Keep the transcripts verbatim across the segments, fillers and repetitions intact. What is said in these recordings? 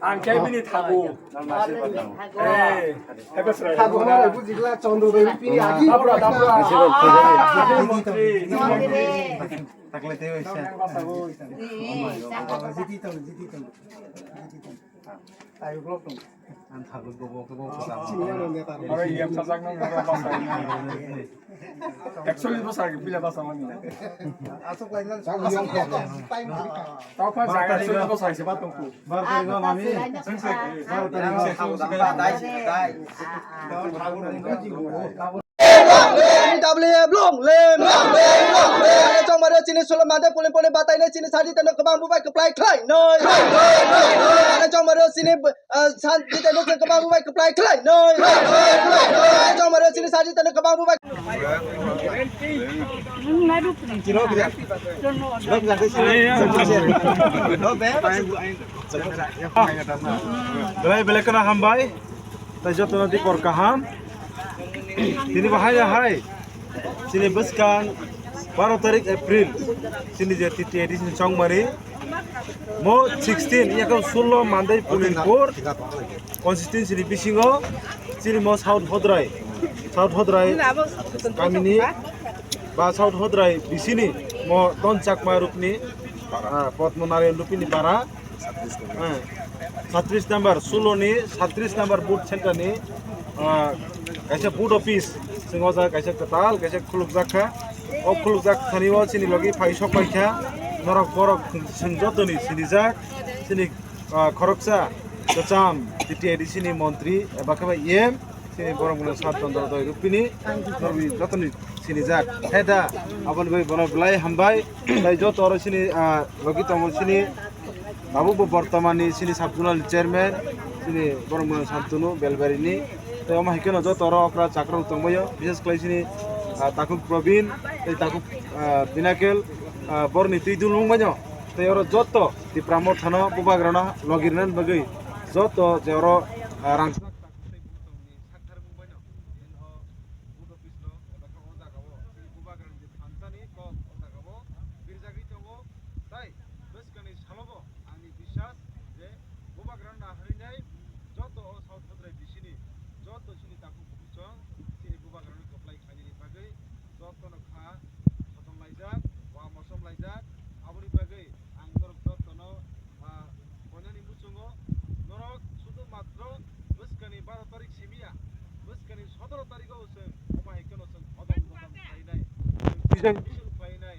Ang kaya bini thago. Eh, happy Friday. Thago na bujikla chondro bai pini agi. Tapra, tapra. Mantri. Takle te waisa. Jiti tong, jiti tong. Tayo blok tong. Ang thago gobo gobo. Aro iyam sajak nang gobo basa. Actually basa pila basa mani. Asok lain lang. Tau pa jaga actually basa se ba tongku. Bar tarik mami. Bar tarik. Long live! Long live! Long live! Chongmari chini sulo mande puli puli batai ne chini sadi tano kebang bubai keplai khlai noi. Chongmari chini, ah, sadi tano kebang bubai keplai khlai noi. Chongmari chini sadi tano kebang bubai. Belai belai kheno hambai. Tai jotono dikor kaham. Tini bo hai hai. Chini bwskang baro tarik April. Chini je T T A D C ni chongmari. Mo sixteen, yakau sullo Mandai Pulinpur constituency ni bisingo chini mo South Hodrai, South Hodrai kamini ba South Hodrai bisini mo Don Chakma rupni, ah, Potmo Narayan rupini bara. Eh, satris number, sullo ni satris number booth center ni, ah, kaisa booth office, sing o jaga kaisa kwtal, kaisa khulukjak kha. O khulukjak thani o chini logi phai sok pai kha. Norok borok sing jotoni sinijak, chini, ah, khoroksa kwcham T T A D C ni montri eba khe bai E M. Chini borok mwnwi sat dondro doi rupini norwi jotoni sinijak. He da, aboni bai bono belai hambai. Tai joto oro chini, ah, logi tongo chini abo bo bortomani chini sub zonal chairman, chini borok mwnwi Santunu Belbarini. Tai omo hai kheno joto oro okra chakrok tongbaio. Bishes khlai chini, ah, Takhuk Probin, tai Takhuk, ah, Binakel, ah, borni twi dulung baino. Tai oro joto Tipra Mothano bubagrano logi rinani bagwi joto je oro, ah, rang Sakthar mung bai no, in o booth office no, eba khe o jaga o, chini bubagrani je thansa ni kok o jaga o, birjagwi tongo, tai bwskangni salo bo ang ni biswas je bubagrano naharwi nai joto o South Hodrai bisini joto chini takhuk bukhuk chwng chini bubagrano kwplai khlainani bagwi jotono kha sotonlaijak, wa mochomlaijak, aboni bagwi ang norok jotono, ah, koinani muchungo norok sudu matro bwskani baro tarik simiya, bwskani sotoro tarigo chwng omo hai kheno chwng hodom hodom khlainai, chwng misil khlainai,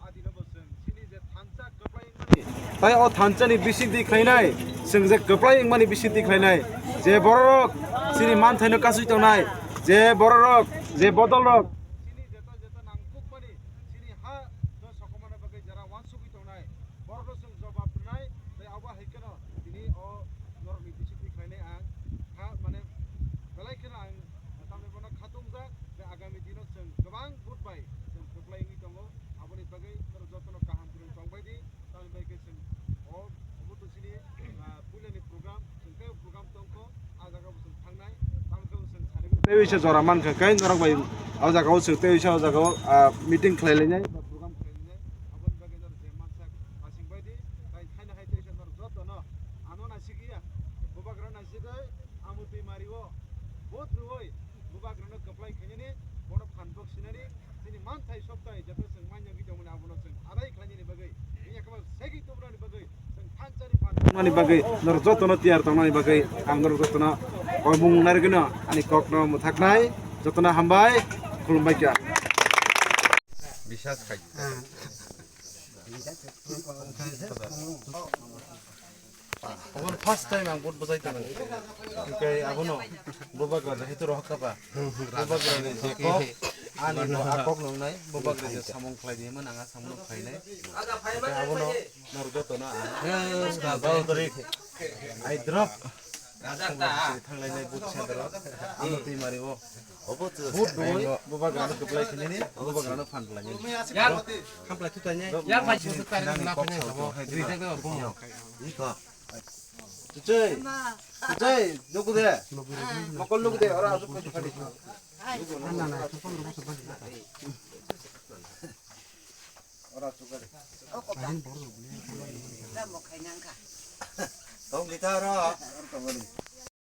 adino bo chwng chini je thansa kwplai wngmani, tai o thansani bisingtwi khlainai, chwng je kwplai wngmani bisingtwi khlainai, je bororok chini manthaino kasui tongnai, je bororok, je bodolrok chini jeto jeto nangkukmani, chini ha no sokomana bagwi jara uansugwi tongnai, borokno chwng jobab rwnai, tei abo hai kheno tini o norokni bisingtwi khlainai ang kha, mane belai kheno ang tamni bono khatungjak, tei agami dino chwng kwbang vote bai chwng kwplai wngwi tongo, aboni bagwi norok jotono kaham kwrwng tongbai di, tamni bai khe chwng o, obo to chini, ah, puilani program, chwng tei program tongkho, ah jaga bo chwng thangnai, tamni khe bo chwng sari. Tei wisa jora mankha khe norok bai o jaga o chwng tei wisa o jaga o, ah, meeting khlai lainai, program khlai lainai, aboni bagwi norok je mansak asing bai di, tai thaino hai tei wisa norok jotono ano naisik ya, bubagra naisigwi, amotwi mari o vote rwui bubagrano kwplai khainani, bono phan bok sinani, chini manthai sokthai jeto chwng manya gwi tongmani abono chwng adai khlainani bagwi, bini yakhama segi tubrani bagwi, chwng thansa ni phan mani bagwi norok jotono tiyar tongnani bagwi ang norok jotono oimung narigwino ani kokno mwthaknai, jotono hambai, khulumbai kha. Bisas khai. Obo first time ang vote bwsai tongo. Hwnkhe abono bubagra je hetu rohor kha ba. Bubagra ni je kok, ani bo a kok nungnai, bubagra je samung khlai di hwnma nang a samung khlainai. Hwnkhe abono norok jotono ang. Yes, Baba. I drop. Thanglainai vote center o. Amotwi mari o. Vote doi, bubagrano kwplai khinani, bubagrano phan lainani. Yar, khamplai thutai nai. Yar, bai. Nani kok sal to hai diba. Reject deba bomo. Iko. Tuchai. Tuchai, nuku de. Mokol nuku de, ora asuk khaji khadi. Ora asuk khadi. Tong kita ora.